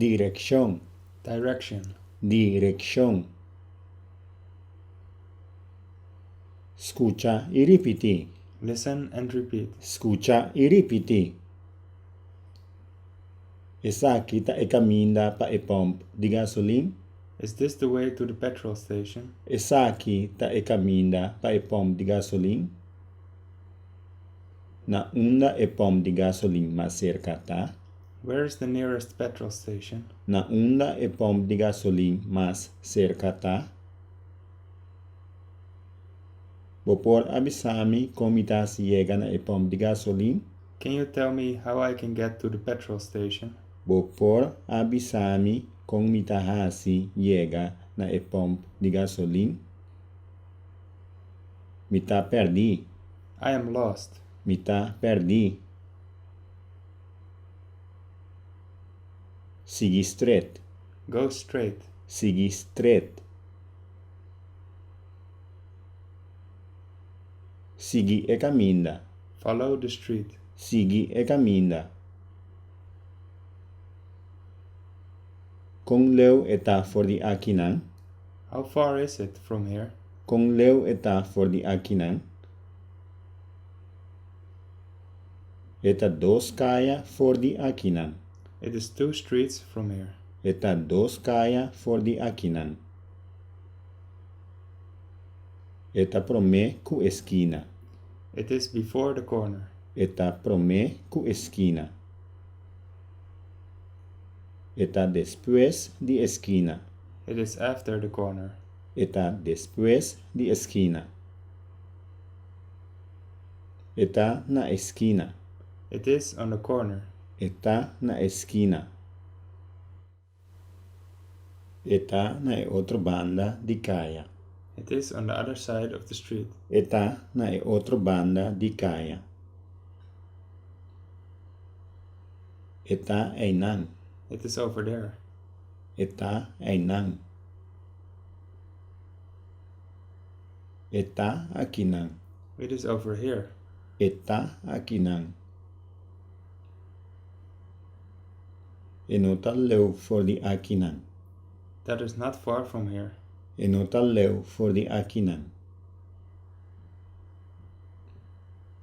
Direkshon. Direction. Direkshon. Skucha i ripití. Listen and repeat. Skucha i ripití. Esaki ta e kaminda pa e pòmp di gasolin? Is this the way to the petrol station? Esaki ta e kaminda pa e pòmp di gasolin? Na unda e pòmp di gasolin mas serka ta? Where is the nearest petrol station? Na unda e pòmp di gasolin mas serka ta? Bo por a bisa mi kon mi ta hasi yega na e pòmp di gasolin? Can you tell me how I can get to the petrol station? Bo por a bisa mi kon mi ta hasi yega na e pòmp di gasolin? Mi ta pèrdí. I am lost. Mi ta pèrdí. Sigui stret. Go straight. Sigui stret. Sigui e kaminda. Follow the street. Sigui e kaminda. Kon leu e ta for di akinan? How far is it from here? Kon leu e ta for di akinan? E ta dos kaya for di akinan. It is two streets from here. E ta dos kaya for di akinan. E ta promé ku e skina. It is before the corner. E ta promé ku e skina. E ta despues di e skina. It is after the corner. E ta despues di e skina. E ta na e skina. It is on the corner. E ta na e skina. E ta na e otro banda di kaya. It is on the other side of the street. E ta na e otro banda di kaya. E ta einan. It is over there. E ta einan. E ta akinan. It is over here. E ta akinan. E no ta leu for di akinan. That is not far from here. E no ta leu for di akinan.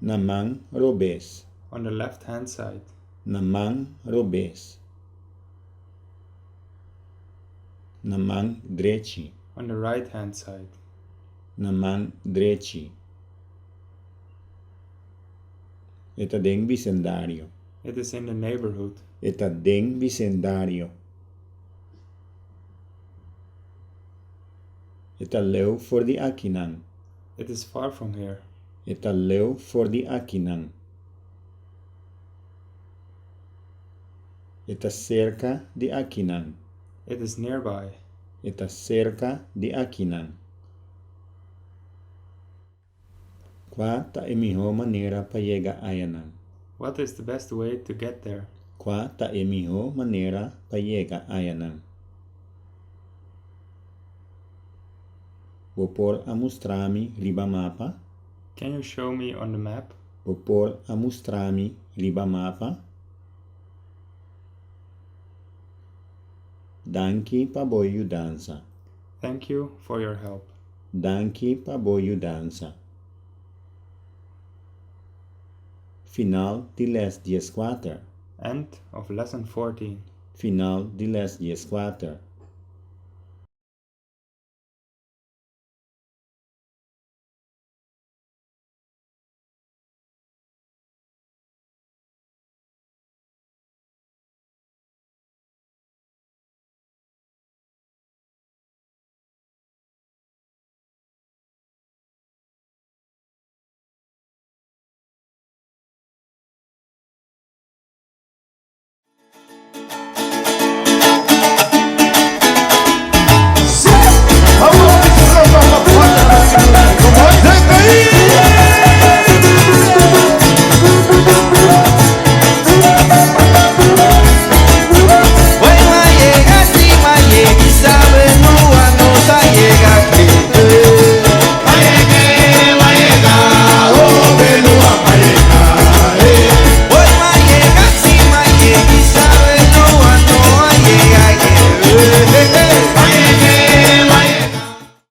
Na man robes. On the left hand side. Na man robes. Na man drechi. On the right hand side. Na man drechi. E ta den bisendario. It is in the neighborhood. E ta den bisendario. E ta leu for di akinan. It is far from here. E ta leu for di akinan. E ta serka di akinan. It is nearby. E ta serka di akinan. Kua ta e mihó manera pa yega ayanan? What is the best way to get there? Kua ta e mihó manera pa yega ayanan? Bo por a mustra mi riba mapa? Can you show me on the map? Bo por a mustra mi riba mapa? Danki pa bo yudansa. Thank you for your help. Danki pa bo yudansa. Final di les dieskuater. End of lesson 14. Final di les dieskuater.